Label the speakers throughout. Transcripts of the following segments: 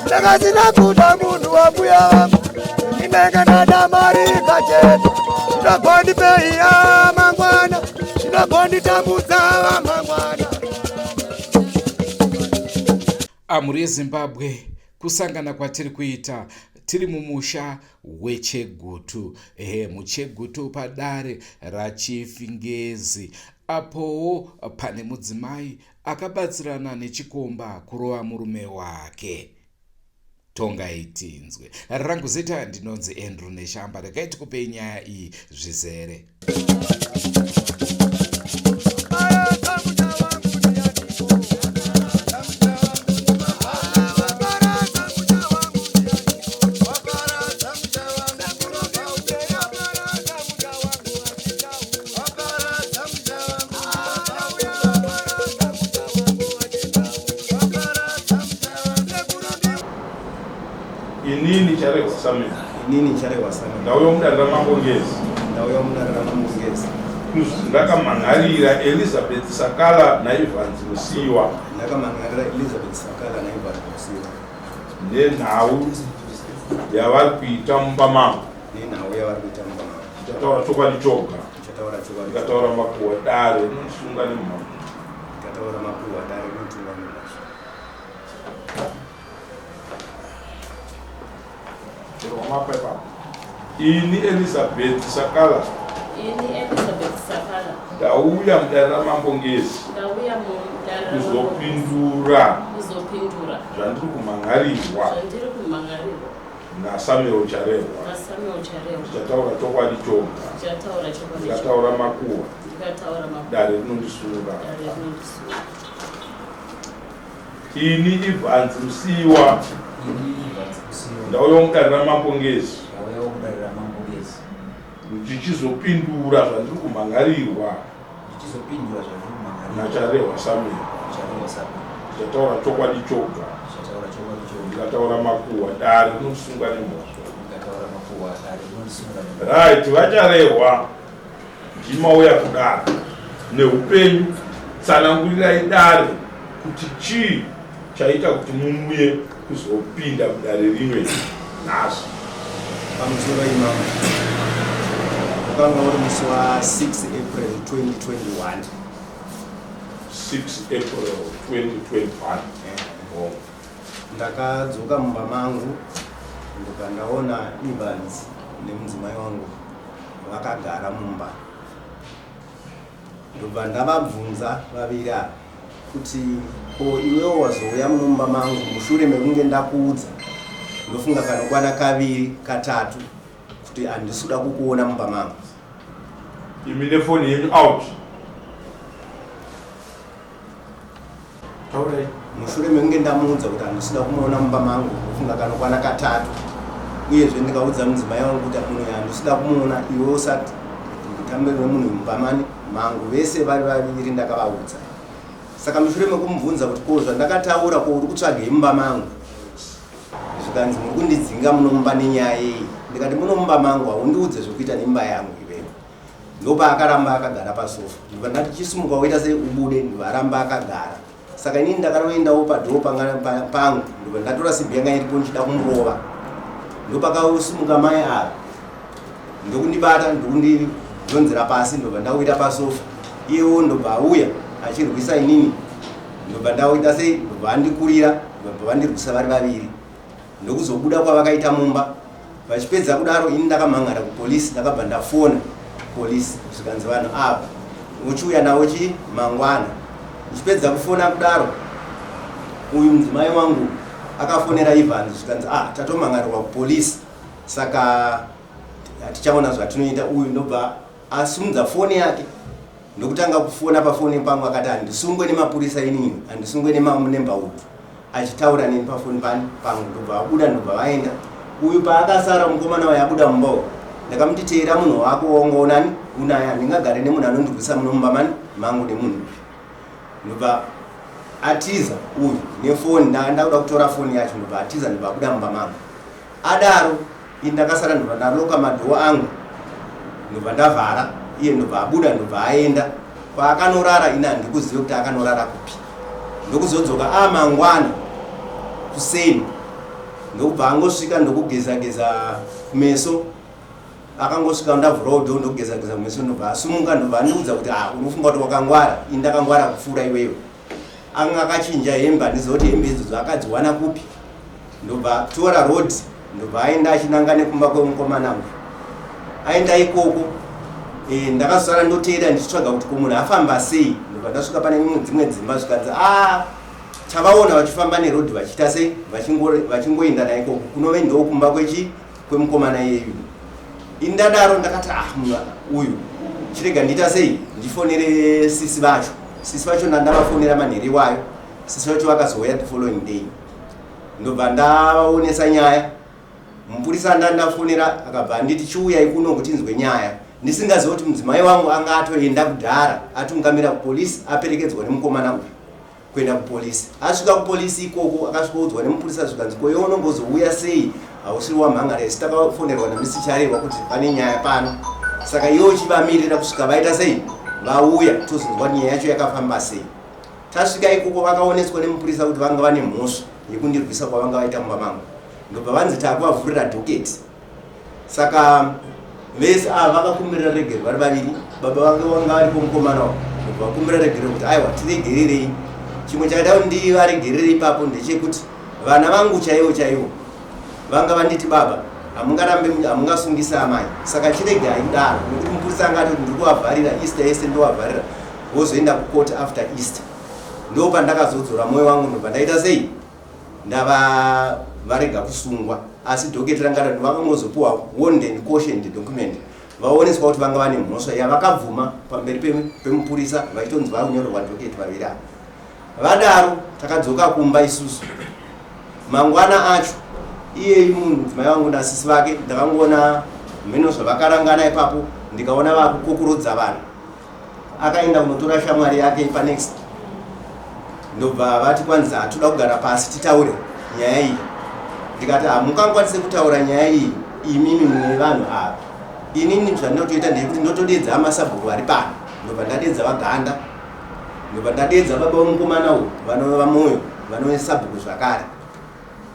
Speaker 1: Ndakasina kuda munhu wambuya vangu ndinenge ndada mari kachete zvinogondipeiya mangwana zvinogonditambudza vamangwana.
Speaker 2: Amhuri yeZimbabwe kusangana kwatiri kuita tiri mumusha weChegutu ehe muChegutu padare raChief Ngezi apowo pane mudzimai Akabatsirana nechikomba kurova murume wake. Tongai tinzwe. Rangu zita ndinonzi Andrew Neshamba. Regai tikupei nyaya iyi zvizere.
Speaker 3: Inini Charehwa Samuel.
Speaker 4: Inini Charehwa Samuel.
Speaker 3: Ndauya mudare raMambo Ngezi.
Speaker 4: Ndauya mudare raMambo Ngezi.
Speaker 3: Ndakamhan'arira Elizabeth Sakala naEvans Musiwa.
Speaker 4: Ndakamhan'arira Elizabeth Sakala naEvans Musiwa.
Speaker 3: Nenhau yavari kuita mumba mangu.
Speaker 4: Nenhau yavari kuita mumba mangu.
Speaker 3: Ndichataura chokwadi choga.
Speaker 4: Ndichataura chokwadi.
Speaker 3: Ndikataura makuhwa dare rinondisunga nemhosva.
Speaker 4: Ndikataura makuhwa dare rinondisunga nemhosva.
Speaker 3: Mapa ipapo. Ini Elizabeth Sakala.
Speaker 5: Ini Elizabeth Sakala.
Speaker 3: Ndauya mudare raMambo Ngezi.
Speaker 5: Ndauya mudare raMambo
Speaker 3: Kuzopindura.
Speaker 5: Kuzopindura.
Speaker 3: Zvandiri kumhan'arirwa.
Speaker 5: Zvandiri kumhan'arirwa.
Speaker 3: NaSamuel Charehwa.
Speaker 5: NaSamuel Charehwa.
Speaker 3: Ndichataura chokwadi choga.
Speaker 5: Ndichataura chokwadi.
Speaker 3: Ndikataura makuhwa.
Speaker 5: Ndikataura makuhwa.
Speaker 3: Dare rinondisunga.
Speaker 5: Dare rinondisunga.
Speaker 3: Ini Evans Musiiwa.
Speaker 6: Ini Evans Musiiwa.
Speaker 3: Ndauya mudare raMambo Ngezi.
Speaker 6: Ndauya mudare raMambo Ngezi.
Speaker 3: Ndichizopindura zvandiri kumhan'arirwa.
Speaker 6: Ndichizopindura zvandiri kumhan'arirwa.
Speaker 3: NaCharehwa Samuel.
Speaker 6: Charehwa Samuel.
Speaker 3: Ndichataura chokwadi choga.
Speaker 6: Ndichataura chokwadi choga.
Speaker 3: Ndikataura makuhwa dare rinondisunga nemhosva.
Speaker 6: Ndikataura makuhwa dare rinondisunga nemhosva.
Speaker 3: Right, vaCharehwa. Ndimauya kudare neupenyu tsanangurirai dare kuti chii chaita kuti muuye kuzopinda mudare rino iri nhasi.
Speaker 4: Pamusoro imama wakanga uri musi wa 6 April 2021.
Speaker 3: 6 April 2021.
Speaker 4: Eh. Ndakadzoka mumba mangu ndobva ndaona Evans nemudzimai wangu vakagara mumba ndobva ndavabvunza vaviri ava kuti ko iwewo wazouya mumba mangu mushure mekunge ndakuudza ndofunga kanokwana kaviri katatu kuti handisi kuda kukuona mumba mangu.
Speaker 3: Imi nefoni yenyu out.
Speaker 4: Taurai. Mushure mekunge ndamuudza kuti handisida kumuona mumba mangu ndofunga kanokwana katatu uyezve ndikaudza mudzimai wangu kuti munhu uyu handisida kumuona iwe usati nditambe nemunhu mumba mani mangu vese vari vaviri ndakavaudza saka mushure mekumubvunza kuti ko zvandakataura ko uri kutsvagei mumba mangu zvikanzi muri kundidzinga muno mumba nenyaya yei ndikati muno mumba mangu haundiudze zvekuita nemba yangu iwewe Ndopaakaramba akagara pasofa ndobva ndati chisimuka woita sei ubude ndobva aramba akagara saka inini ndakanoendawo padhoo pangu ndobva ndatora simbi yanga iripo ndichida kumurova ndopakasimuka mai ava ndokundibata ndokundidhonzera pasi ndobva ndawira pasofa iyewo ndobva auya achirwisa inini ndobva ndaita sei ndobva andikurira ndobva vandirwisa vari vaviri Ndokuzobuda kwavakaita mumba vachipedza kudaro ini ndakamhan'ara kupolice ndakabva ndafona police zvikanzi vanhu ava Uchiuya nawo chi mangwana. Ndichipedza kufona kudaro, uyu mudzimai wangu akafonera Evans zvikanzi ah, tatomhan'arirwa kupolisi saka hatichaona zvatinoita. Uyu ndobva asimudza foni yake ndokutanga kufona pafoni pangu, akati handisungwe nemapurisa inini, handisungwe nembautu, achitaura neni pafoni pani pangu. Ndobva abuda, ndobva vaenda. Uyu paakasara, mukomana waye abuda mumba uyu, ndakamuti teera munhu wako waungaonani unaye, handingagare nemunhu anondirwisa muno mumba mani mangu nemunhu uyu. Ndobva atiza uyu nefoni, ndakuda kutora foni yacho, ndobva atiza, ndobva abuda mumba mangu. Adaro ini ndakasara, ndobva ndaloka madhoo angu, ndobva ndavhara. Iye ndobva abuda, ndobva aenda kwaakanorara. Ini handikuzive kuti akanorara kupi. Ndokuzodzoka amangwana kuseni, ndokubva angosvika ndokugeza geza kumeso. Akangosvika ndavhurawo dhoo, ndokugeza geza kumeso, ndobva asumuka, ndobva andiudza kuti ah, unofunga kuti wakangwara, ini ndakangwara kupfuura iwewe. Anga akachinja hembe, handiziva kuti hembe idzodzo akadziwana kupi. Ndobva tora road, ndobva aenda achinanga nekumba kwemukomana uyu. Aenda ikoko, ndakazosara ndoteera ndichitsvaga kuti ko munhu afamba sei. Ndobva ndasvika pane imwe dzimwe dzimba, zvikanzi a tavaona vachifamba nerodhi vachiita sei, vachingoenda naikoko kunove ndokumba kwechi kwemukomana iyeyu. Ini ndadaro ndakati ah, munhu uyu chirega ndiita sei, ndifonere sisi vacho. Sisi vacho ndandavafonera manheru iwayo. Sisi vacho vakazouya the following day, ndobva ndavaonesa nyaya. Mupurisa ndandafonera akabva anditi chiuyai kuno kuti tinzwe nyaya, ndisingazivi kuti mudzimai wangu anga atoenda kudhara, atungamira kupolisi, aperekedzwa nemukomana uyu kuenda kupolisi. Asvika kupolisi ikoko akasvikoudzwa nemupurisa zvikanzi ko iwe unombozouya sei, hausiri wamhangara, isu takafonerwa naMr Charewa kuti pane nyaya pano, saka iwe uchivamirira kusvika vaita sei, vauya, tozonzwa nyaya yacho yakafamba sei. Tasvika ikoko vakaoneswa nemupurisa kuti vanga vane mhosva yekundirwisa kwavanga vaita mumba mangu, ndobva vanzi taakuvavhurira docket. Saka vese ava vakakumbirira regero vari vaviri, baba vake vanga varipo, mukomana wavo, ndobva vakumbira regero kuti aiwa, tiregererei. Chimwe chakaita kuti ndivaregerere ipapo ndechekuti vana vangu chaivo chaivo vanga vanditi baba, hamungarambe, hamungasungisa amai, saka chiregai kudaro, nekuti mupurisa anga atoti ndiri kuvavharira Easter yese, ndovavharira vozoenda kucourt after Easter. Ndo pandakazodzora mwoyo wangu, ndobva ndaita sei, ndava varega kusungwa. Asi docket ranga vakangozopiwa warned and cautioned document, vaoneswa kuti vanga vane mhosva yavakabvuma pamberi pemupurisa, vachitonzi vari kunyorerwa docket vaviri ava. Vadaro takadzoka kumba isusu mangwana acho. Iyeyu mudzimai wangu nasisi vake ndakangoona mheno zvavakarangana ipapo, ndikaona vakukokorodza vanhu. Akaenda kunotora shamwari yake panext, ndobva vati kwanzi hatoda kugara pasi titaure nyaya iyi. Ndikati hamungakwanise kutaura nyaya iyi imimi mune vanhu ava. Inini zvandinotoita ndeyekuti ndotodedza amasabhuku vari pano. Ndobva ndadedza vaGanda, ndobva ndadedza baba vemukomana uyu vanova Moyo, vanove sabhuku zvakare.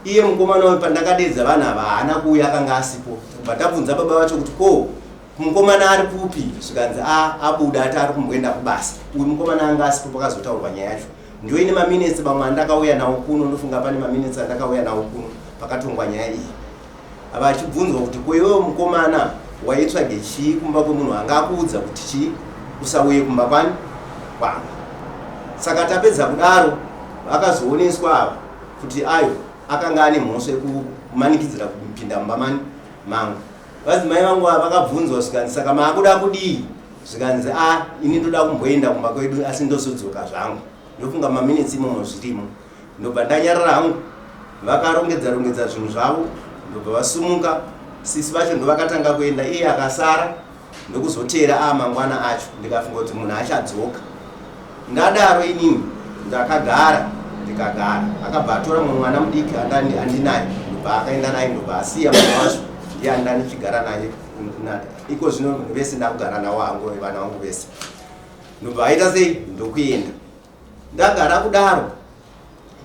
Speaker 4: Iye mukomana uyu pandakadedza vanhu ava haana kuuya, akanga asipo. Bva tabvunza baba vacho kuti ko mukomana ari kupi, zvikanzi a abuda, ati ari kumboenda kubasa. Uyu mukomana anga asipo pakazotaurwa nyaya yacho. Ndoine maminutes mamwe andakauya nawo kuno, ndofunga pane maminutes andakauya nawo kuno pakatongwa nyaya iyi, vachibvunzwa kuti ko iwewo mukomana waitsvage chii kumba kwemunhu anga akuudza kuti chii, usauye kumba kwani kwangu. Saka tapedza kudaro vakazooneswa ava kuti ayo akanga ane mhosva yekumanikidzira kupinda mumba mani mangu. Vadzimai vangu ava vakabvunzwa zvikanzi saka maakuda kudii, zvikanzi a ini ndoda kumboenda kumba kwedu asi ndozodzoka zvangu. Ndofunga maminitsi imomo zvirimo. Ndobva ndanyarara hangu. Vakarongedza rongedza zvinhu zvavo, ndobva vasumuka. Sisi vacho ndovakatanga kuenda, iye akasara ndokuzoteera a mangwana acho. Ndikafunga kuti munhu achadzoka. Ndadaro inini ndakagara, ndikagara. Akabva atora mumwe mwana mudiki andinaye, ndobva akaenda naye, ndobva asiya mwana wacho ndiye andandichigara naye iko zvino. Vese ndakugara nawo hangu vana vangu vese. Ndobva aita sei, ndokuenda. Ndagara kudaro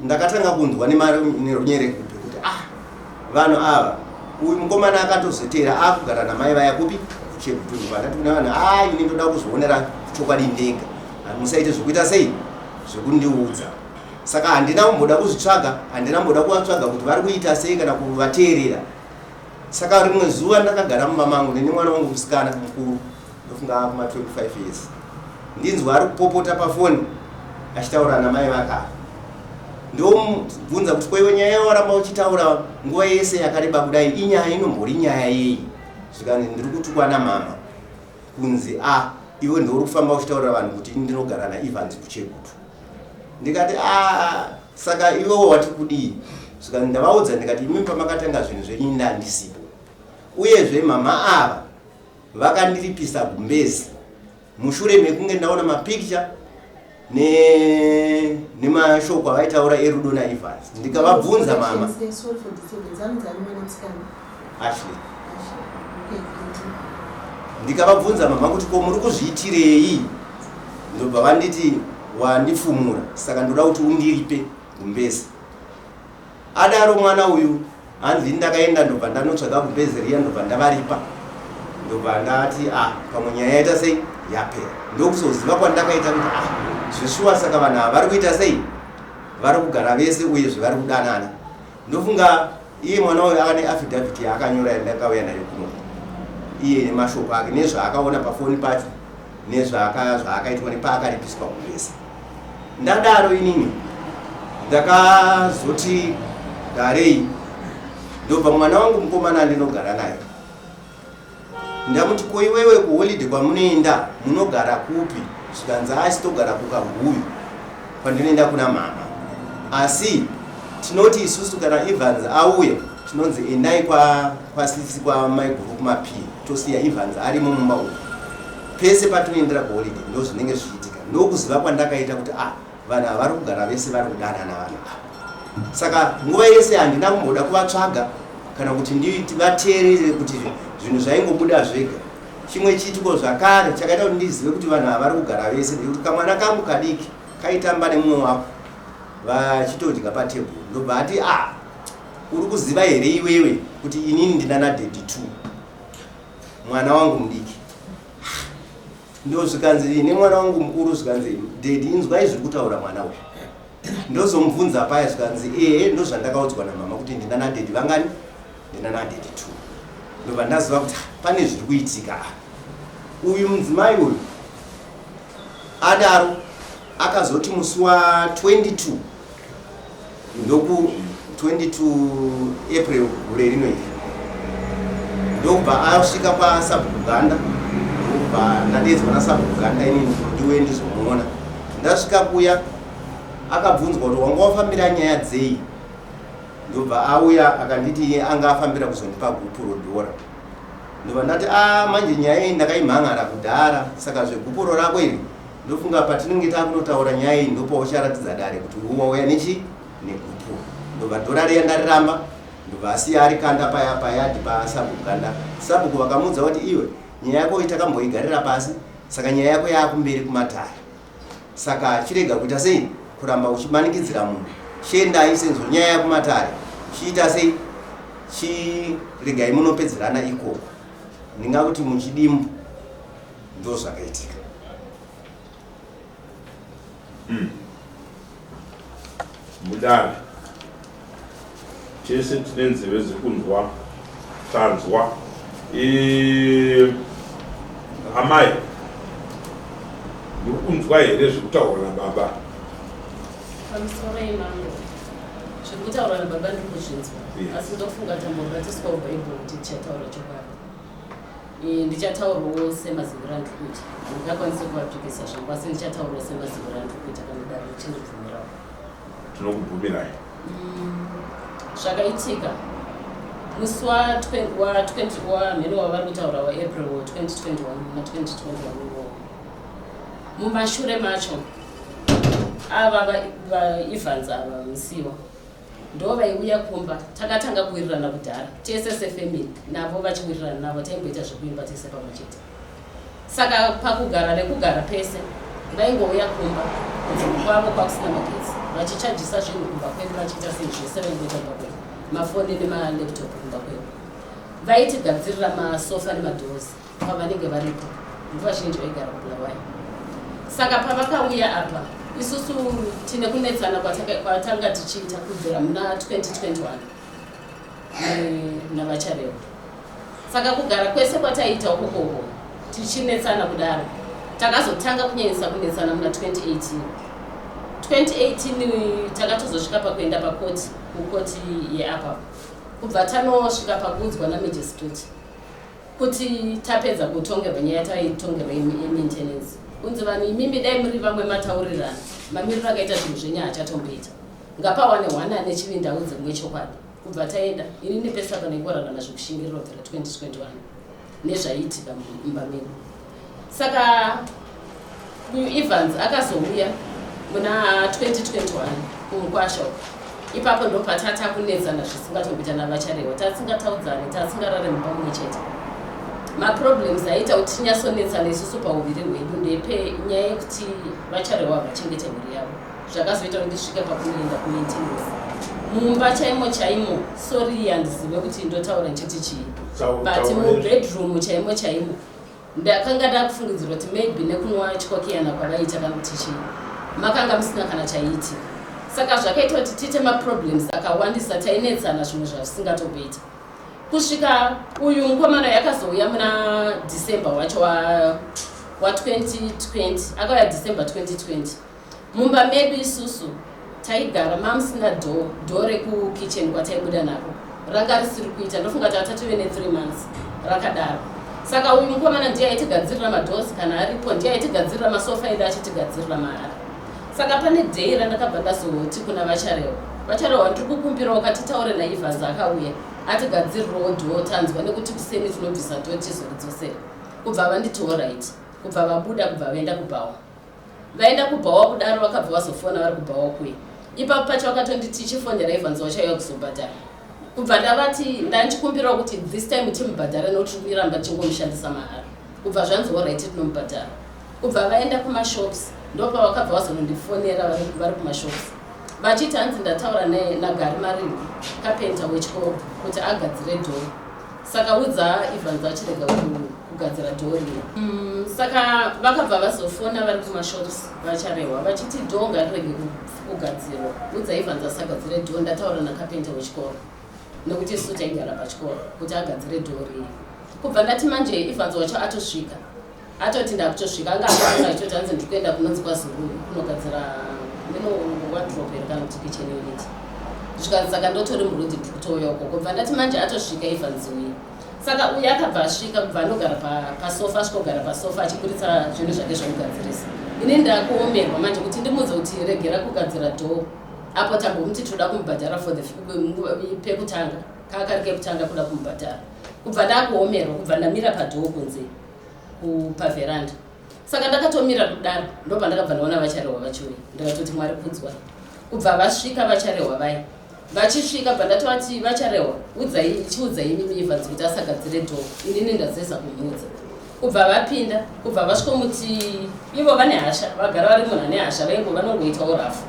Speaker 4: ndakatanga kunzwa nerunyerekupe kuti ah, vanhu ava, uyu mukomana akatozotera akugara namai vaya kupi, kuChegutu. Ndati kuna vanhu a ini ndoda kuzvionera chokwadi ndega, musaite zvekuita sei, zvekundiudza. Saka handina kumboda kuzvitsvaga, handina kumboda kuvatsvaga kuti vari kuita sei kana kuvateerera. Saka rimwe zuva ndakagara mumba mangu nene mwana wangu musikana mukuru, ndofunga kuma 25 years. Ndinzwa ari kupopota pafoni achitaura namai vake ava. Ndomubvunza kuti koiwe nyaya yawaramba uchitaura nguva yese yakareba kudai inyaya inombori nyaya yei? Zvikanzi ndiri kutukwa namama kunzi a iwe ndouri kufamba uchitaurira vanhu kuti ini ndinogara naEvans kuChegutu. Ndikati a saka iwewo wati kudii? Zvikanzi ndavaudza ndikati imimi pamakatanga zvinhu zvenyu ini ndandisipo. Uyezve mama ava vakandiripisa gumbezi mushure mekunge ndaona mapicture ne nemashoko avaitaura erudo naEvans ndikavabvunza mama Ashley ndikavabvunza mama kuti ko muri kuzviitirei ndobva vanditi wandifumura saka ndoda kuti undiripe gumbezi Adaro mwana uyu hanzi ini ndakaenda ndobva ndanotsvaga gumbeze riya ndobva ndavaripa ndobva ndati ah pamwe nyaya yaita sei yapera ndokuzoziva kwandakaita kuti ah zveshuwa saka vanhu ava vari kuita sei vari kugara vese uyezve vari kudanana ndofunga iye mwana uyu ane affidavit yaakanyora yandakauya nayo kuno iye nemashoko ake nezvaakaona pafoni pacho nezvaakaitwa nepaakaripiswa gumbeze Ndadaro inini ndakazoti garei ndobva mwana wangu mukomana andinogara naye ndamuti ko iwewe kuholiday kwamunoenda munogara kupi zvikanzi asi togara kukaguyu kwandinoenda kuna mama asi tinoti isusu kana Evans auya tinonzi endai kwasisi kwa kwamaiguru kumapii tosiya Evans arimo mumba umu pese patinoendera kuholiday ndozvinenge zvichiitika ndokuziva kwandakaita kuti ah vanhu ava vari kugara vese vari kudanana vanhu ava saka nguva yese handina kumboda kuvatsvaga kana kuti ndivateerere kuti zvinhu zvaingobuda zvega chimwe chiitiko zvakare chakaita kuti ndizive kuti vanhu ava vari kugara vese ndekuti kamwana kangu kadiki kaitamba nemumwe wako vachitodya patebhuru ndobva ati ah uri kuziva here iwewe kuti inini ndina nadaddy two mwana wangu mudiki ndozvikanzi nemwana wangu mukuru zvikanzi dedi inzwai zviri kutaura mwana uyu ndozomubvunza paya zvikanzi ehe ndozvandakaudzwa namama kuti ndina nadedi vangani ndina nadedi two ndobva ndaziva kuti pane zviri kuitika uyu mudzimai uyu adaro akazoti musi wa 22 ndoku 22 April gore rino iri ndokubva asvika kwasabhuku Ganda ndokubva ndadeedzwa nasabhuku Ganda inini kuti ndiuye ndizomuona ndasvika kuya akabvunzwa kuti wanga wafambira nyaya dzei ndobva auya akanditi iye anga afambira kuzondipa gupuro dhora ndobva ndati a ah, manje nyaya iyi ndakaimhan'ara kudhara saka zvegupuro rako iri Ndofunga patinenge takunotaura nyaya iyi ndopaucharatidza dare kuti wauya nechi negupuro. Ndobva dhora riya ndariramba ndobva asiya arikanda paya payadhi pasabhuku ganda. Sabhuku vakamuudza kuti iwe nyaya yako iyi takamboigarira pasi saka nyaya yako yaakumberi kumatare. Saka chirega kuita sei kuramba uchimanikidzira munhu. Chiendai senzvo nyaya yakumatare. Chiita sei chiregai munopedzerana ikoko. Ndingakuti muchidimbu ndozvakaitika
Speaker 3: mm. Mudare tese tine nzeve dzekunzwa tanzwa e, amai muri kunzwa here zviri kutaurwa nababa
Speaker 5: pamusoro imambo zviri kutaurwa nababa ndiri kuzvinzwa asi ndofunga tambobatiswawo bhaibheri kuti tichataura chokwadi Eh, ndichataurawo semaziviro andiri kuita handingakwanisi kuvapikisa zvangu asi ndichataurawo semaziviro andiri kuita kana dare richindibvumirawo
Speaker 3: tinokubvumirai
Speaker 5: mm, zvakaitika musi wa mheno wavari kutaura waapril 2021 na 2021 iwowo mumashure macho ava vaevans ava musiwa Ndovaiuya kumba takatanga kuwirirana kudhara tese sefamily navo vachiwirirana navo taimboita zvekuimba tese pamwe chete saka pakugara nekugara pese vaingouya kumba kunzvimbo kwavo kwakusina magetsi vachichajisa zvinhu kumba kwedu vachiita sei zvese vaingoita kumba kwedu mafoni nemalaptop kumba kwedu vaitigadzirira masofa nemadoors pavanenge varipo nguva zhinji vaigara kubulawayo saka pavakauya apa isusu tine kunetsana kwatanga tichiita kubvira muna 2021 navacharewa saka kugara kwese kwataiita ukokoko tichinetsana kudaro Takazotanga kunyanyisa kunetsana muna 2018. 2018 takatozosvika pakuenda pakoti, kukoti yeapa, kubva tanosvika pakuudzwa namagistrate kuti tapedza kutongerwa nyaya taitongerwa yemaintenance, kunzi vanhu imimi dai muri vamwe mataurirana, mamiriro akaita zvinhu zvenyu hachatomboita, ngapawane hwana ane chivindi audze mumwe chokwadi. Kubva taenda, ini nepesa panengorarama zvekushingirira kubvira 2021 nezvaiitika mumba medu. Saka uyu Evans akazouya muna 2021 kumukwasha uku, ipapo ndopatata kunetsana zvisingatomboita navaCharewa, tasingataudzane, tasingarare mumba mumwe chete. Maproblems aita kuti tinyatsonetsana isusu pauviri hwedu ndepe nyaya yekuti vaCharewa havachengete mhuri yavo, zvakazoita kuti ndisvike pakunoenda kumaintenance mumba chaimo chaimo. Sorry, handizive kuti ndotaura ndichiti chii, but mubedroom chaimo chaimo ndakanga ndakufungidzirwa kuti maybe nekunwa chikwakiyana kwavaita kana kuti chii, makanga musina kana chaiitika. Saka zvakaita kuti tiite maproblems akawandisa, tainetsana zvimwe zvazvisingatomboita, kusvika uyu mukomana yakazouya muna December wacho wa2020. Akauya December 2020. Mumba medu isusu taigara mamusina door. Door rekukitchen kwataibuda nako ranga risiri kuita, ndofunga tava tatove ne3 months rakadaro. Saka uyu mukomana ndiye aitigadzirira madoors kana aripo, ndiye aitigadzirira masofa edu, achitigadzirira mahara. Saka pane day randakabva ndazoti kuna vaCharewa, "VaCharewa, ndiri kukumbirawo katitaure naEvans, akauya atigadzirirawo door, tanzwa nekuti kuseni tinobvisa door tizoridzosera." Kubva vanditi alright, kubva vabuda, kubva vaenda kubhawa. Vaenda kubhawa kudaro, vakabva vazofona vari kubhawa kuya. Ipapo pacho vakatonditi chifonera Evans wachauya kuzobhadhara. Kubva ndavati ndanchikumbirawo kuti this time timubhadhare nokuti tiri kuramba tichingomushandisa mahara. Kubva zvanzi alright, tinomubhadhara. Kubva vaenda kumashops, ndopavakabva vazonondifonera vari kumashops vachiti hanzi ndataura naGari Maringi, kapenta wechikoro, kuti agadzire door, saka udza Evans achirega kugadzira door riya. Saka vakabva vazofona vari kumashops vaCharehwa vachiti door ngarirege kugadzirwa, udza Evans asagadzire door, ndataura nakapenta wechikoro, nekuti isu taigara pachikoro, kuti agadzire door riya. Kubva ndati manje Evans wacho atosvika, atoti ndakutosvika. Anga akafona achitoti hanzi ndiri kuenda kunonzi kwaZuru kunogadzira mino wardrobe here kana kuti kitchen unit. Zvikanzi saka ndotori muroad, ndiri kutouya uko. Kubva ndati manje atosvika Evans uye. Saka uye akabva asvika, kubva anogara pasofa, asvikogara pasofa achiburitsa zvinhu zvake zvekugadzirisa. Ini ndakuomerwa manje kuti ndimuudze kuti regera kugadzira door, apo tambomuti tinoda kumubhadhara for the pekutanga, kakari kekutanga kuda kumubhadhara. Kubva ndakuomerwa, kubva ndamira padoor kunze paveranda. Saka ndakatomira kudaro, ndopandakabva ndaona vaCharehwa vachiuya. Ndikatoti Mwari kudzwa. Kubva vasvika vaCharehwa vaya, vachisvika bva ndatovati, "VaCharehwa, udzai, chiudzai imimi Evans kuti asagadzire door, inini ndazeza kumuudza." Kubva vapinda, kubva vasvikomuti, ivo vane hasha, vagara vari munhu ane hasha, vaingo vanongoitawo rafu.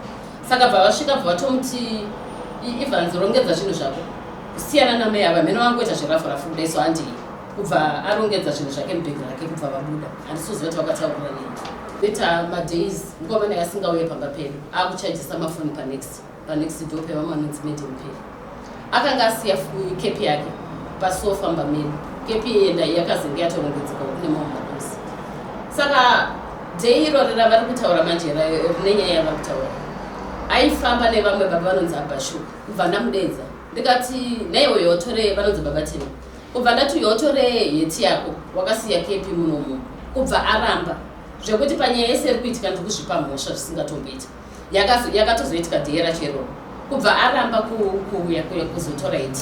Speaker 5: Saka bva vasvika, bva vatomuti, "Evans, rongedza zvinhu zvako, kusiyana namai ava, mheno vangoita zverafu rafu kudai, so handii." Kubva arongedza zvinhu zvake mubhegi rake, kubva vabuda. Handisi kuziva kuti vakataurira nei. Later madays mukomana asingauye pamba pedu, akuchajisa mafoni panext door pevamwe vanonzi Madam Peri. Akanga asiya kepi yake pasofa mumba medu. Kepi iyenda yakazenge yatorongedzeka kune mamwe madosi. Saka day irori ravari kutaura manje, rine nyaya yavari kutaura, aifamba nevamwe baba vanonzi Abashuka. Kubva ndamudedza ndikati naiwe yotore, vanonzi Baba Tino. Kubva ndati yotore hat yako, wakasiya kepi munomu. Kubva aramba, zvekuti panyaya yese iri kuitika ndiri kuzvipa mhosva zvisingatomboita. Yakatozoitika day racho iroro, kubva aramba kuuya kuzotora hat.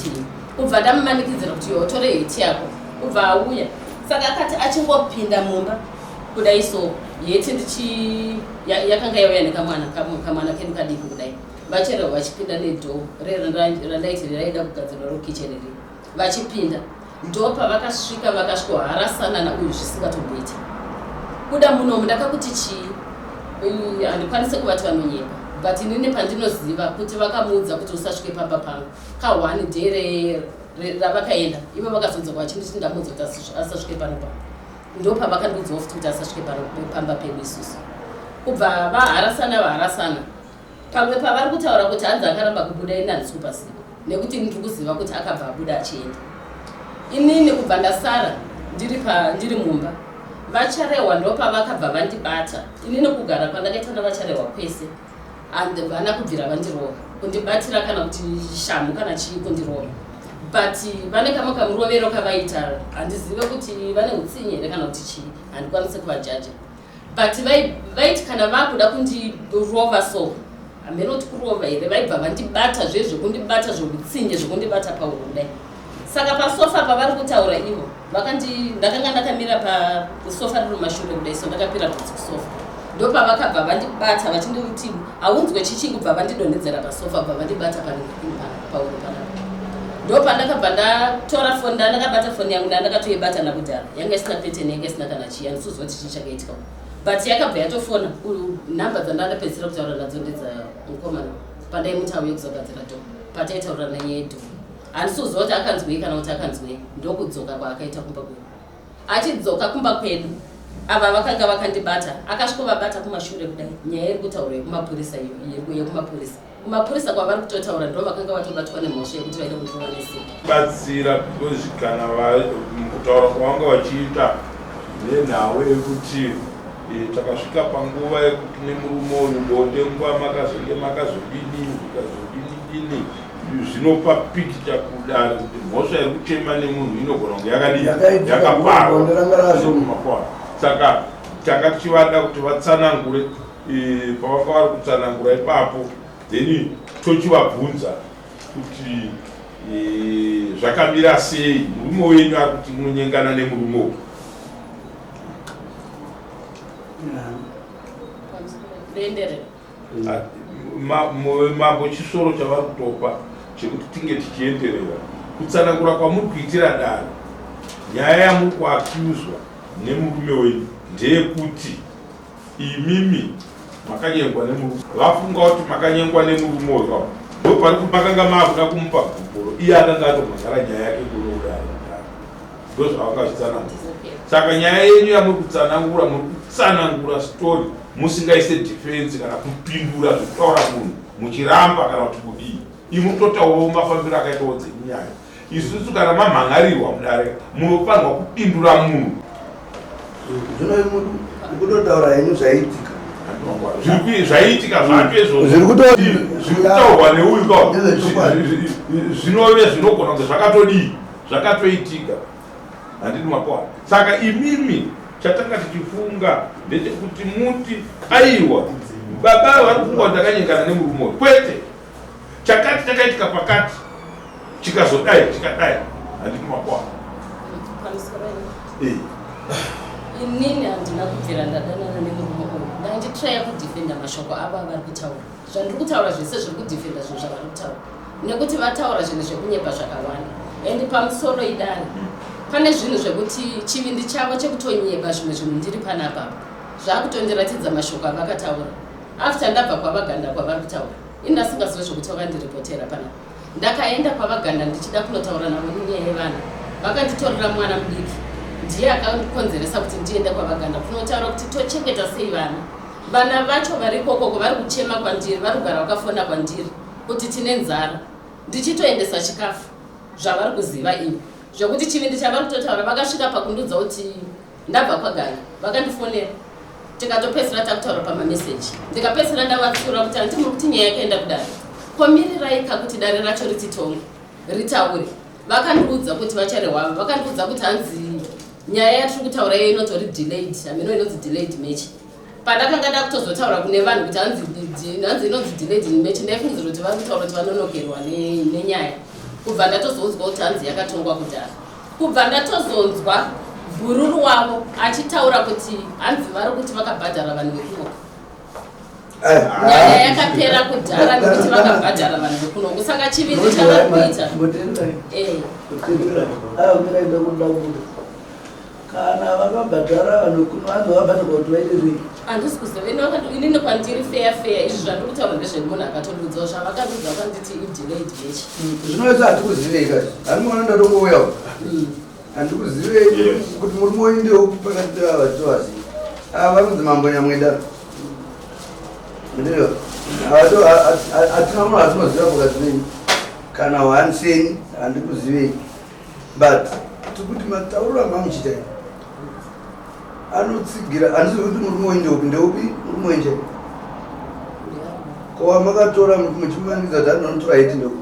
Speaker 5: Kubva ndamumanikidzira kuti yotore hat yako, kubva auya. Saka akati achingopinda mumba kudai so, hat ndichi yakanga yauya nekamwana, kamwana kedu kadiki kudai. VaCharehwa vachipinda nedoor randaiti raida kugadzirwa rokitchen riri, vachipinda ndo pavakasvika, vakasvikoharasana nauyu zvisingatomboita. Kuda munomu ndakakuti chii, handikwanisi kuvati vanonyepa, but inini pandinoziva kuti vakamuudza kuti usasvike pamba pangu ka1 day ravakaenda ivo vakazodzoka vachinditi ndamuudza kuti asasvike pano pano. Ndo pavakandiudzawo futi kuti asasvike pano pamba pedu isusu. Kubva vaharasana, vaharasana. Pamwe pavari kutaura kuti hanzi akaramba kubuda, ini handisi kupaziva, nekuti ndiri kuziva kuti akabva abuda achienda. Inini kubva ndasara ndiri mumba. VaCharehwa ndopavakabva vandibata. Inini kugara kwandakaita naVaCharehwa kwese and vana kubvira vandirova kundibatira kana kuti shamhu kana chii kundirova but vane kamwe kamurovero kavaita handizive kuti vane utsinye here kana kuti chii handikwanise kuvajaja but vaiti kana vakuda kundirova so hameno kuti kurova here vaibva vandibata zve zvekundibata zvekutsinye zvekundibata pauro kudai saka pasofa pavari kutaura ivo vakandi ndakanga ndakamira pasofa riri mumashure kudai so ndakapira bvudzi kusofa ndopavakabva vandibata vachinditi haunzwe chichi kubva vandidonhedzera pasofa bva vandibata pauro panapa ndopandakabva ndatora foni ndandakabata foni yangu ndandakatoibata nakudhara yanga isina peteni yanga isina kana chii handisiziva kuti chii chakaitika but yakabva yatofona nhamba dzandandapedzisira kutaura nadzo ndedza mukomana pandaimuti auye kuzogadzira do pataitaura nanyaya yedo handisi kuziva kuti akanzwei kana kuti akanzwei ndokudzoka kwaakaita kumba kwedu achidzoka kumba kwedu ava vakanga vakandibata akasvikovabata kumashure kudai nyaya iri kutaurwa yekumapurisa yekumapurisa Kumapurisa kwavari kutotaura ndo vakanga vatobatwa nemhosva yekuti vaida kundirova nesimbi.
Speaker 3: Batsira because kana mukutaura kwavanga vachiita nenhau yekuti eh, takasvika panguva yekuti nemurume uyu bonde nguva makazenge makazodini zvikazodini dini zvinopa pikicha kudare kuti mhosva iri kuchema nemunhu inogona kunge yakadii yakaparwa saka tanga tichivada kuti vatsanangure Eh, pavanga vari kutsanangura ipapo then tochivabvunza kuti eh, zvakamira sei murume wenyu ari kuti munonyengana nemurume uyu. Ah, mambo chisoro chavari kutopa chekuti tinge tichienderera kutsanangura kwamuri kuitira dare nyaya yamuri kuaccuswa nemurume wenyu ndeyekuti Imimi makanyengwa nemurume vafunga kuti makanyengwa nemurume uyu kau ndopari makanga maakuda kumupa gupuro iye akanga atomhangara nyaya yake kunouraya ndozvavanga vachitsanangura saka nyaya yenyu yamuri kutsanangura muri kutsanangura story musingaise defense kana kupindura zvekutaura munhu muchiramba kana kuti kudii imwe kutotaurawo mafambiro akaitawo dzenyu nyaya Isusu kana mamhan'arirwa mudare munofanirwa kupindura munhu.
Speaker 1: Zvino mukutotaura henyu zvaiitika.
Speaker 3: Zvaiitika zvacho izvozvo zviri kutaurwa neuyu ka zvinove zvinogona kunge zvakatodii zvakatoitika handiti makwana saka imimi chatanga tichifunga ndechekuti muti aiwa baba vari kufunga kuti ndakanyengana nemurume uyu kwete Chakati chakaitika pakati chikazodai chikadai handiti makwana.
Speaker 5: Eh. Inini handina kubvira ndadanana nemurume uyu. Ndanditraya kudefenda mashoko avo avari kutaura. Zvandiri kutaura zvese zviri kudefenda zvinhu zvavari kutaura. Nekuti vataura zvinhu zvekunyepa zvakawanda. And pamusoro idare. Pane zvinhu zvekuti chivindi chavo chekutonyeba zvimwe zvinhu ndiri panapa. Zvakutondiratidza mashoko avakataura. After ndabva kwavaganda kwavari kutaura. Ini ndasingazive zvekuti vakandiripotera pana. Ndakaenda kwavaganda ndichida kunotaura navo nenyaya yevana. Vakanditorera mwana mudiki. Ndiye akandikonzeresa kuti ndiende kwavaganda kunotaura kuti tochengeta sei vana. Vana vacho vari ikokoko vari kuchema kwandiri, vari kugara vakafona kwandiri kuti tine nzara. Ndichitoendesa chikafu zvavari kuziva ivo. Zvekuti chivindi chavari kutotaura vakasvika pakundiudza kuti Ndabva kwaGaya vakandifonera tikatopedzisira takutaura pamameseji ndikapedzisira ndavatsiura kuti hanti muri kuti nyaya yakaenda kudare ko mirirai ka kuti dare racho rititonge ritaure vakandiudza kuti vacharehwava vakandiudza kuti hanzi nyaya yatiri kutaura iyo inotori delayed hameno inonzi delayed match pandakanga ndakutozotaura kune vanhu kuti hanzi inonzi delayed match ndaifungidzira kuti vari kutaura kuti vanonokerwa nenyaya kubva ndatozoudzwa kuti hanzi yakatongwa kudhara Kubva ndatozonzwa bhururu wavo achitaura kuti hanzi vari kuti vakabhadhara vanhu vekunoku.
Speaker 1: Eh,
Speaker 5: Nyaya yakapera kudhara nekuti vakabhadhara vanhu vekunoku saka chivindi chavari kuita. Eh.
Speaker 1: Kana vakabhadhara vanhu kuno vanhu vabhadharwa kuti vaite sei?
Speaker 5: Handisi kuziva ini inini kwandiri feya feya izvi zvandiri kutaura ndezvemunhu akatondiudzawo zvavakandiudza vakanditi idelayed match.
Speaker 1: Zvino isu hatikuzivei kazi. Handimuona ndatongouya uko. Handikuzivei kuti murume wenyu ndeupi pakati pevava titovaziva. Ava vanonzi mambo Nyamweda. Ndiyo. Hatina munhu atinoziva pakati penyu. Kana one seni handikuzivei. But tikuti matauriro amamuchiita Anotsigira handizivi kuti murume wenyu ndeupi ndeupi murume wenje ko wamakatora muchimanikidza kuti anonotora heti ndeupi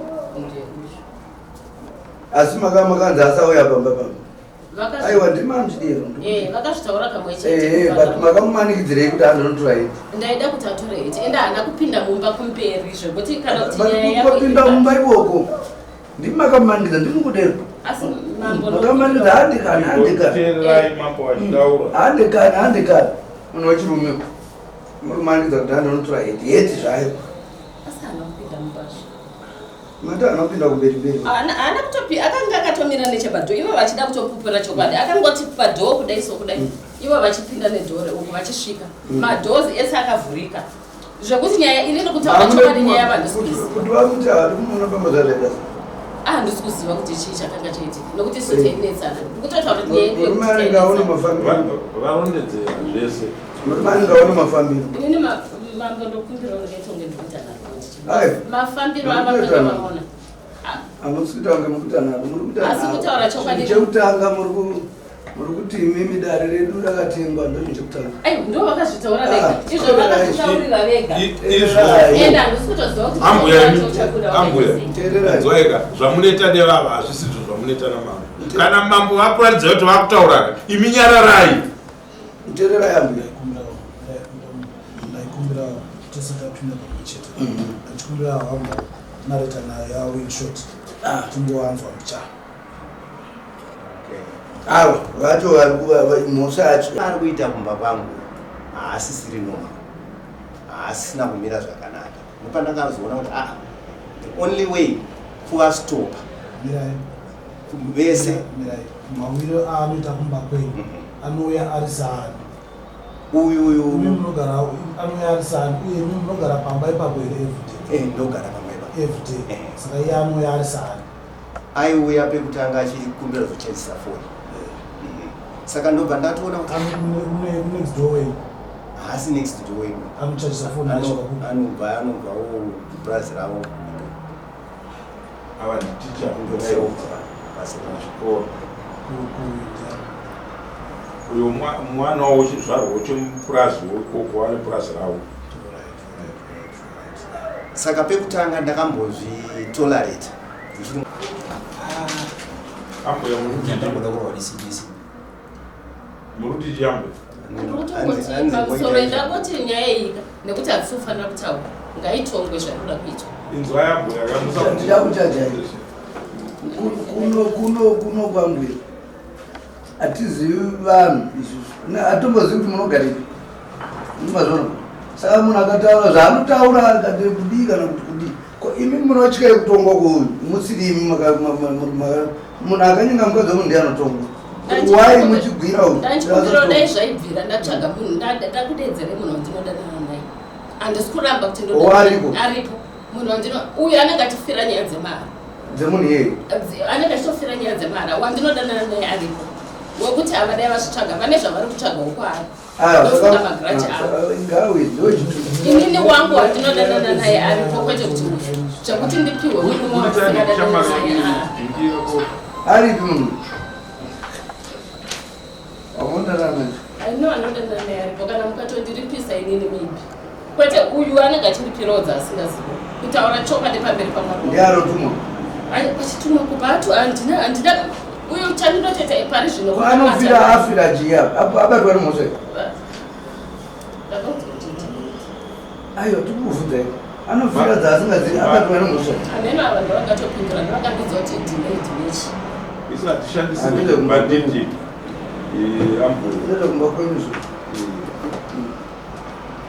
Speaker 1: asi makanzi asauya pamba pamba aiwa ndimamchidero
Speaker 5: eh, vakazvitaura kamwe chete
Speaker 1: eh, but makamumanikidzirei kuti anonotora heti
Speaker 5: ndaida kuti atore heti ende haana kupinda mumba kumberi zvekuti kana kuti nyaya yako
Speaker 1: kupinda mumba ikoko Ndimi makamumanikidza ndimi kudero.
Speaker 5: Asi mambo
Speaker 1: makamumanikidza handikani handikani.
Speaker 3: Teererai mambo vachitaura.
Speaker 1: Handikani handikani. Munhu wechirume murumanikidza kuti anonotora heti heti zvayo.
Speaker 5: Asi haana kupinda mubasha.
Speaker 1: Mati haana kupinda kumberi mberi.
Speaker 5: Haana kutopi akanga akatomira nechepadhoo ivo vachida kutopupura chokwadi akangoti padhoo kudai so kudai ivo vachipinda nedhoo uku vachisvika madhozi ese akavhurika. Zvekuti nyaya ini ndikutaura chokwadi nyaya yava handisi kuiziva.
Speaker 1: Kuti vakuti havadi kumuona pamba zvazvaita sei?
Speaker 5: Ah, handisi kuziva kuti chii chakanga chaitika nokuti isu tainetsana. Ndikutotaura kuti nyaya
Speaker 1: Murume anenge aona mafambiro.
Speaker 3: Varondedzera zvese.
Speaker 1: Murume anenge aona mafambiro.
Speaker 5: Inini mambo ndokumbira ndikaita kunge ndikuita nharo.
Speaker 1: Ai.
Speaker 5: Mafambiro avakanga vaona.
Speaker 1: Hamusi kuita kunge mukuita nharo, muri kuita
Speaker 5: Asi kutaura chokwadi.
Speaker 1: Chekutanga muri ku muri kuti imimi dare redu rakatengwa ndochinhu chekutanga.
Speaker 5: Ai, ndo vakazvitaura vega.
Speaker 1: Ah,
Speaker 5: Izvo vakazvitaurira vega.
Speaker 3: Izvo.
Speaker 5: Ende handisi kutoziva kuti
Speaker 3: Ambuya imi,
Speaker 5: chakuda
Speaker 3: ambuya.
Speaker 1: Teererai.
Speaker 3: Nzwaika, zvamunoita nevava hazvisizvo zvamunoita namambo. Kana mambo vakuratidza kuti vakutaura, imi nyararai.
Speaker 1: Teererai ambuya.
Speaker 7: Ndaikumbira tese tapinda pamwe chete. Ndachikumbira hangu nareta nayo yavo in short.
Speaker 1: Ah.
Speaker 7: Tingowanzwa mbichana.
Speaker 1: Ava vacho vari kuva mhosva yacho.
Speaker 4: Ari kuita kumba kwangu haasisiri normal, haasisina kumira zvakanaka. Ndopandakazoona kuti ah, the only way kuvastopa
Speaker 7: Mirai.
Speaker 4: vese.
Speaker 7: Mirai. Mawiro aanoita kumba kwenyu anouya ari saani.
Speaker 4: Uyu uyu
Speaker 7: Imi munogara anouya ari saani uye imi munogara pamba ipapo here everyday?
Speaker 4: Eh, ndogara pamba ipapo.
Speaker 7: Everyday.
Speaker 4: Eh.
Speaker 7: Saka iye anouya ari saani.
Speaker 4: Aiuya pekutanga achikumbira kuzochajisa foni. Saka ndobva ndatoona kuti
Speaker 7: next door wenyu.
Speaker 4: Haasi next door wenyu.
Speaker 7: Anochajisa foni achibva kupi?
Speaker 4: Anobvawo kupurazi ravo.
Speaker 3: Ava nditicha
Speaker 4: Chikoro.
Speaker 3: Uyo mwana wavo chizvarwa chemupurazi ikoko vane purazi ravo.
Speaker 4: Saka pekutanga ndakambozvitolerate.
Speaker 3: Ambuya muri kuti
Speaker 6: Ndamboda kurwa neCDC.
Speaker 3: Muri kuti chii ambuya?
Speaker 5: Ndikutongoti pamusoro ndangoti nyaya iyi nekuti hatisi kufanira kutaura ngaitongwe zvainoda kuitwa.
Speaker 3: Inzwai ambuya kamusa
Speaker 1: Ndichakuchaja. Kuno kuno kuno kwambuya. Hatizivi vanhu isusu. Hatombozivi kuti munogarepi. Mazvona. Saka munhu akataura zvaanotaura akati kudii kana kuti kudii. Ko imi munotyai kutongwa ko musiri imi munhu akanyenga mukadzi wemunhu ndiye anotongwa. Why muchigwira uyu?
Speaker 5: Ndachikumbira dai zvaibvira ndatsvaga munhu ndakudedzere munhu wandinodanana naye. Handisi kuramba kuti ndoda
Speaker 1: Oh, aripo?
Speaker 5: Aripo. Munhu wandino uyu anenge achifira nyaya dzemari.
Speaker 1: Dzemunhu iyeye.
Speaker 5: Anenge achitofira nyaya dzemari. Wandinodanana naye aripo. Wekuti ava dai vazvitsvaga vane zvavari kutsvagawo kwaari.
Speaker 1: Ah,
Speaker 5: Ndofunga
Speaker 1: saka-
Speaker 5: magrudge
Speaker 1: ah,
Speaker 5: avo.
Speaker 1: saka ngawe ndochitu.
Speaker 5: Inini wangu wandinodanana naye aripo kwete kuti uyu. Zvekuti ndipiwe murume wandisingadanani naye.
Speaker 1: Aripi munhu? Wamondanana naye?
Speaker 5: Aino anodanana naye aripo kana mukatondiripisa inini maybe. Kwete uyu anenge achiripirawo dzaasingazivi. Kutaura chokwadi pamberi pamwari.
Speaker 1: Ndiye anotumwa.
Speaker 5: Ai, achitumwa kubva atu handina handina uyu chandinotoita pari zvino.
Speaker 1: Ko anofira afira jiya abatwa nemhosva iyi. Aiwa tikubvunza iwe. Anofira dzaasingazivi abatwa nemhosva iyi.
Speaker 5: Hameno ava ndovakatopindura ndovakandidza kuti ndinei ndinechi.
Speaker 3: Isu hatishandisi madhidhi. Ambuya.
Speaker 1: Ndinoda kumba kwenyu zvo.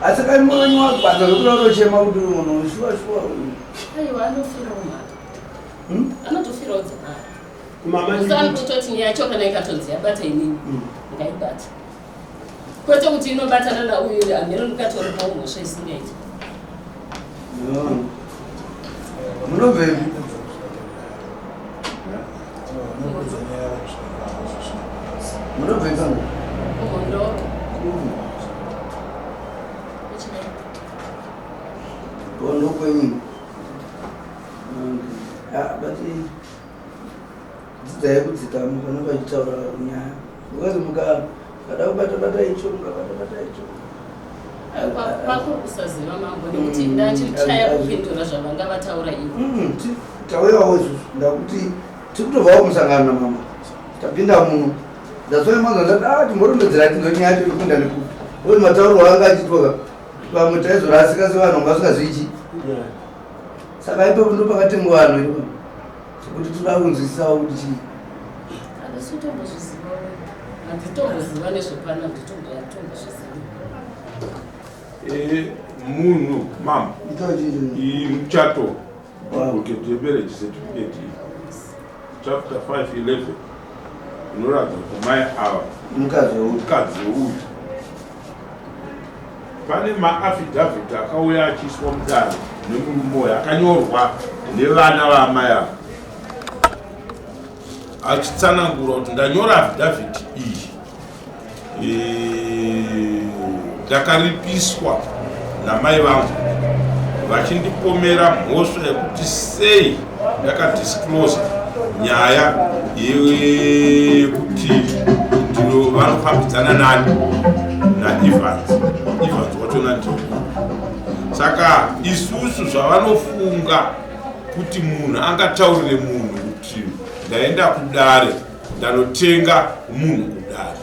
Speaker 1: Asi kai mwoyo wenyu wakwanza zvekuda kutochema kuti munhu shuwa shuwa uyu.
Speaker 5: Aiwa anofirawo mhaka. Anotofirawo dzemari.
Speaker 8: Mama
Speaker 5: Musa anototi nyaya yacho kana ikatonzi yabata inini ngaibata. Kwete kuti inobatana nauyu hameno ndikatoripawo mhosva isingaiti.
Speaker 1: No. Munobvepi? Munobvepi kangu?
Speaker 5: Kumhondoro.
Speaker 1: Gondo kwenyu. Ah, but dzidzai kudzikama panenge vachitaura nyaya. Because Kada kubata bata icho, mukabata bata icho.
Speaker 5: Pakuri kusaziva mambo nekuti ndachitaya kupindura zvavanga vataura ivo.
Speaker 1: Tauyawo isusu ndakuti tikutobvawo musangano namambo. Tapinda muno. That's why manzo ndati ah timborondedzera tinzwe nyaya yacho irikupinda nekupi. Because matauriro anga achiitwa ka vamwe taizorasika sevanhu vanga vasingazivi chii. Saka ipapo ndopakatengwa vanhu ipapo. Sekuti toda kunzwisisawo kuti chii.
Speaker 5: Handisi kutombozviziva. Handitomboziva nezvepano handitombozviziva.
Speaker 3: Eh, munhu mam iyi muchato duplicate yemarriage certificate iyi chapter 511 inoratidza kuti mai ava
Speaker 1: mukadzi weuyu
Speaker 3: mukadzi weuyu Pane maaffidavit akauya achiiswa mudare nemurume uyu akanyorwa nevana vaamai ava achitsanangura kuti ndanyora affidavit iyi eh, ndakaripiswa namai vangu vachindipomera mhosva yekuti sei ndakadisclose nyaya yekuti vanofambidzana nani naevans evans wachona ndii saka isusu zvavanofunga kuti munhu angataurire munhu kuti ndaenda kudare ndanotenga munhu kudare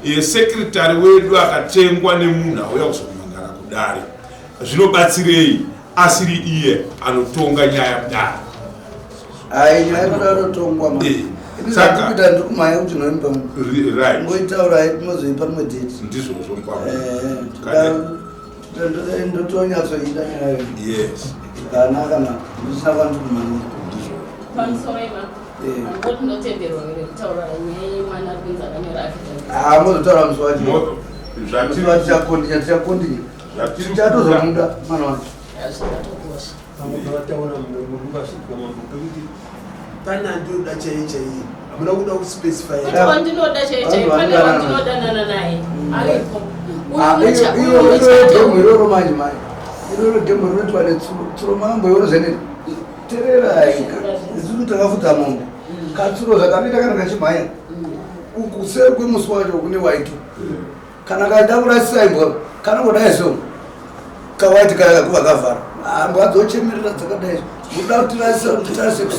Speaker 3: iye sekretary wedu akatengwa nemunhu auya kuzomangara kudare zvinobatsirei asiri iye anotonga nyaya mudare
Speaker 1: Hai nyaya inoda kutongwa ma.
Speaker 3: Eh,
Speaker 1: Ini
Speaker 3: saka-
Speaker 1: zvandikuita ndiri kumhanya kuti noimba mu.
Speaker 3: Right
Speaker 1: Ngoitaurai tinozoipa rimwe date.
Speaker 3: ndizvozvo mkwamo
Speaker 1: Eh, toda ndotonyatsoida nyaya iyo.
Speaker 3: Yes.
Speaker 1: Zvakanaka na ndisina kwandiri kumhanyira.
Speaker 3: Ndizvozvo.
Speaker 5: Pamusoro ima.
Speaker 1: Eh.
Speaker 5: Angoti ndinotenderwa here kutaura nyaya yemwana ari kunzi akanyora affidavit.
Speaker 1: Ah, mozotaura musi wacho.
Speaker 3: Mo-
Speaker 1: Musi
Speaker 3: zvatiri
Speaker 1: wacho tichakondinya tichakondinya.
Speaker 3: zvatiri
Speaker 1: Tichatozomuda mwana wacho.
Speaker 5: Hazvingatokosha.
Speaker 8: Vamwe vataura murikuvasvika mambo pekuti pane andinoda chaiye chaiye hamuna kuda kuspecify
Speaker 5: Kuti wandinoda chaiye chaiye pane wandinodanana naye aripo.
Speaker 1: Ah,
Speaker 5: Uyu mucha-
Speaker 1: iro
Speaker 5: uyu
Speaker 1: iro
Speaker 5: muchato
Speaker 1: demo iroro manje manje iroro demo rinoitwa netsuro tsuro mambo yorozveneri tererai isusu takafudza mombe katsuro zvakanoita kana kachimhanya uku seri kwemusi wacho kune waito kana kaida kurasisa imbwa kanongodai so kawaiti kaya kakuva kavhara ah, mbwa dzochemerera dzakadai muda kutirasisa kuti titarise kusii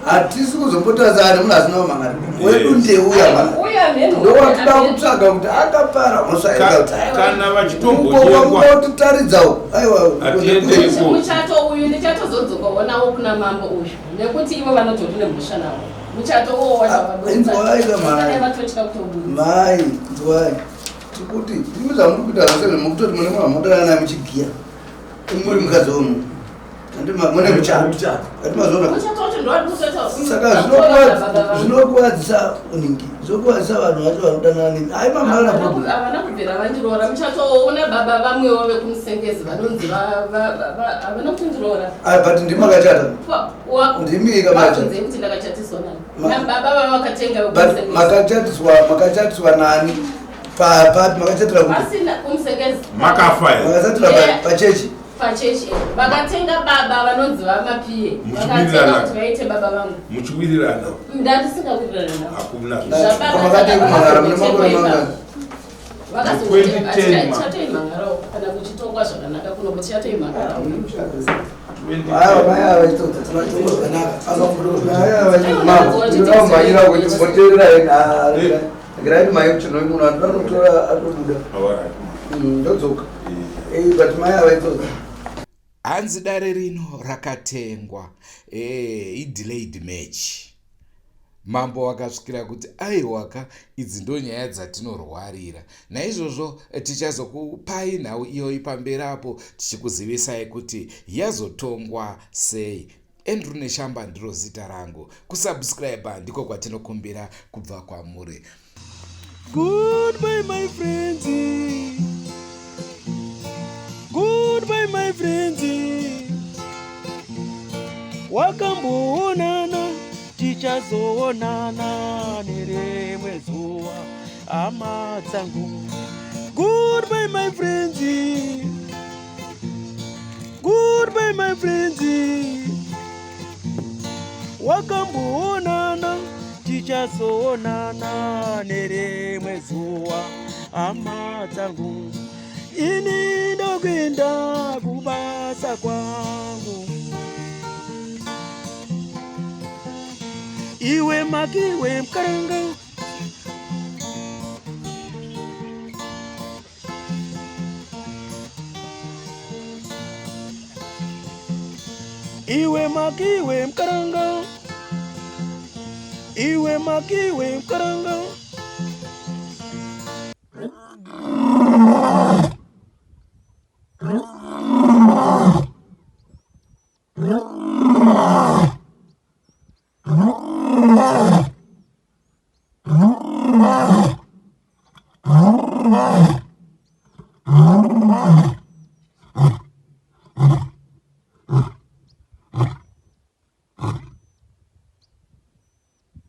Speaker 1: hatisi kuzombotarisa ani munhu asina kumangara wedu ndeuya mwana ndowatida kutsvaga kuti akapara mhosva
Speaker 3: Kana vachitombonyengwa.
Speaker 1: kutitaridzawo aiwa
Speaker 3: Hatiende.
Speaker 5: Muchato uyu ndichatozodzokawo nawo kuna mambo uyu nekuti ivo vanotori nemhosva nawo muchato uwo
Speaker 1: Ah, inzwai ka mhai.
Speaker 5: wachovatotya kutobuda
Speaker 1: mai nzwai tikuti imi zvamuri kuita zvose mukutoti mune munhu wamunodanana naye muchigiya muri mukadzi wemunhu Handi mune muchato handi mazviona
Speaker 5: muchato wacho ndowandikutoita
Speaker 1: saka zvinokuwadzisa ningi zvinokuwadzisa vanhu vacho vanodanana nemi hai mamana problem
Speaker 5: havana kubvira vandiroora muchato uwo una baba vamwewo vekumusengezi vanonzi havana kutondiroora
Speaker 1: Ah, but ndimi makachata Ndimi ka machata.
Speaker 5: vakunzei kuti ndakachatiswa nani nababa vavakatenga
Speaker 1: but
Speaker 5: vekumusengezi
Speaker 1: makachatiswa makachatiswa nani papi makachatira kupi
Speaker 5: vasina kumusengezi
Speaker 3: Makafa here?
Speaker 1: makachatira
Speaker 5: Yeah.
Speaker 1: pachechi
Speaker 5: pachechi vakatenga baba vanonzi vamapiye
Speaker 3: Muchiwirirana.
Speaker 5: vakatenga kuti vaite baba vangu
Speaker 3: Muchiwirirana
Speaker 5: ndandisingawirirana navo
Speaker 3: hakuna
Speaker 5: Zvababa
Speaker 1: Makadii kumangara mune makore
Speaker 5: Vakazotenga
Speaker 1: mangani
Speaker 3: 2010 ma.
Speaker 5: vakazotichatoimhangarawo kana kuchitongwa zvakanaka kuno kuti chatoimhangarawo
Speaker 1: Aya mai ava chitodza tinozvakanaka kuti mboteererai regai mai kuti munhu anotora atobuda
Speaker 3: Alright.
Speaker 1: Ndodzoka but mai ava itodza
Speaker 2: Hanzi dare rino rakatengwa eh, idelayed match. Mambo vakasvikira kuti aiwaka idzi ndonyaya dzatinorwarira. Naizvozvo eh, tichazokupai nhau iyoyi pamberi apo tichikuzivisai kuti yazotongwa sei. Andrew Neshamba ndiro zita rangu. Kusubscribe ndiko kwatinokumbira kubva kwamuri.
Speaker 9: Goodbye my friends. Goodbye my friends. Wakamboonana tichazoonana nerimwe zuva hama dzangu. Goodbye my friends. Goodbye my friends. Wakamboonana. Tichazoonana nerimwe zuva hama dzangu, ini ndokuenda kubasa kwangu. Iwe makiwe mkaranga. Iwe makiwe mkaranga. Iwe makiwe mkaranga.